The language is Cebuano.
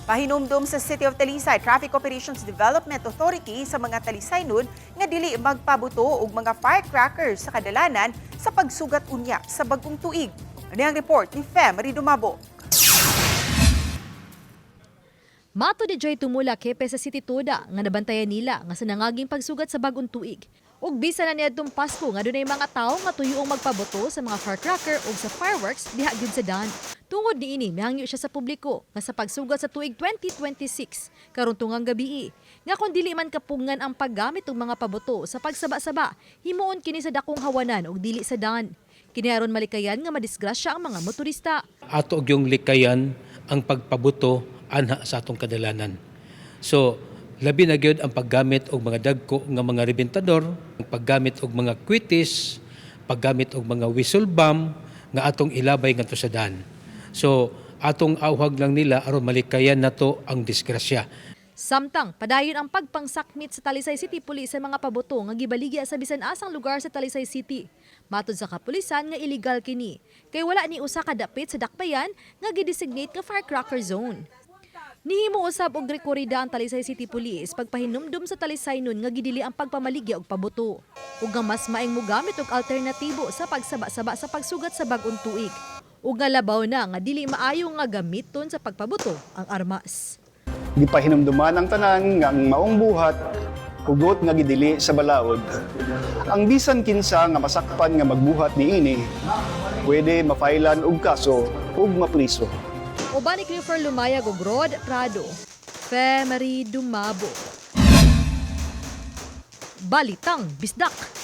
Pahinumdum sa City of Talisay Traffic Operations Development Authority sa mga Talisaynon nga dili magpabuto og mga firecrackers sa kadalanan sa pagsugat unya sa bagong tuig. Ano ang report ni Fem Dumabo? Mato ni Joy Tumula, hepe sa City Toda, nga nabantayan nila nga sa nangaging pagsugat sa bagong tuig. Ug bisan na niadtong Pasko nga dunay mga tawo nga tuyong magpaboto sa mga firecracker ug sa fireworks diha gyud sa dan. Tungod niini, mihangyo siya sa publiko nga sa pagsugat sa tuig 2026 karon tungang gabii nga kon dili man kapungan ang paggamit og mga paboto sa pagsaba-saba, himuon kini sa dakong hawanan ug dili sa dan. Kini aron malikayan nga madisgrasya ang mga motorista. Ato gyung likayan ang pagpabuto anha sa atong kadalanan. So, labi na gyud ang paggamit og mga dagko nga mga rebentador, ang paggamit og mga kwitis, paggamit og mga whistle bomb nga atong ilabay ngadto sa daan. So, atong awhag lang nila aron malikayan nato ang disgrasya. Samtang, padayon ang pagpangsakmit sa Talisay City Police sa mga paboto nga gibaligya sa bisan asang lugar sa Talisay City. Matod sa kapulisan nga illegal kini, kay wala ni usa ka dapit sa dakbayan nga gidesignate nga firecracker zone. Nihimo usab og rekorida ang Talisay City Police pagpahinumdum sa Talisaynon nga gidili ang pagpamaligya og paboto, ug nga mas maing mogamit og alternatibo sa pagsaba-saba sa pagsugat sa bag-ong tuig. Ug nga labaw na nga dili maayo nga gamiton sa pagpaboto ang armas. Gipahinumduman ang tanan nga ang maong buhat hugot nga gidili sa balaod. Ang bisan kinsa nga masakpan nga magbuhat niini, pwede mapailan og kaso ug mapriso. Uban ni Clifford Lumayag ug Rod Prado. Fe Marie Dumabo. Balitang Bisdak.